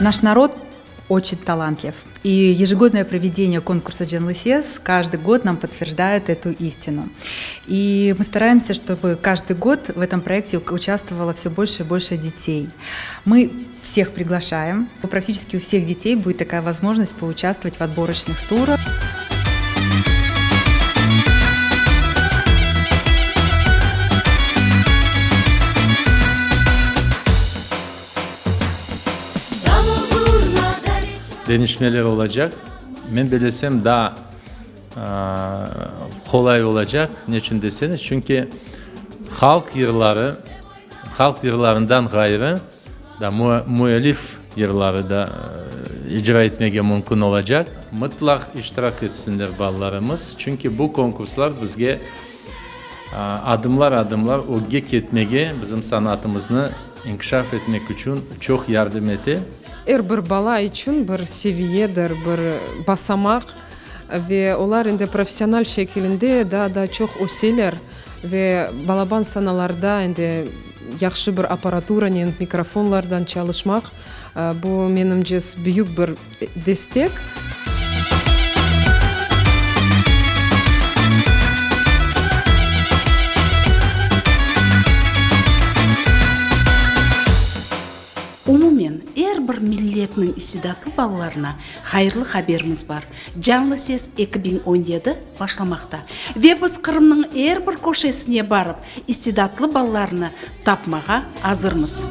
Наш народ очень талантлив. И ежегодное проведение конкурса Canlı Ses каждый год нам подтверждает эту истину. И мы стараемся, чтобы каждый год в этом проекте участвовало все больше и больше детей. Мы всех приглашаем. Практически у всех детей будет такая возможность поучаствовать в отборочных турах. Deñişmeler olacaq. Men bilesem, daa qolay olacaq. Neçün deseñiz, çünki halq yırları, halq yırlarından ğayrı, da müellif yırları da icra etmege mümkün olacaq. Mıtlaq iştirak etsinler balalarımız, çünki bu konkurslar bizge adımlar-adımlar ögge ketmege, bizim sanatımıznı inkişaf etmek içün çoq yardım ete. Er bir bala içün bir seviyedir, bir basamaq ve olar endi professional şekilinde daa da çoq öseler ve balaban sanalarda endi yahşı bir apparaturanen, mikrofonlardan çalışmaq, bu, menimce, büyük bir destek. Umumen, er bir milletniñ istidatlı balalarına hayırlı haberimiz bar, Canlı ses 2017 başlamaqta ve biz Qırımnıñ er bir köşesine barıp, istidatlı balalarnı tapmağa azırmız.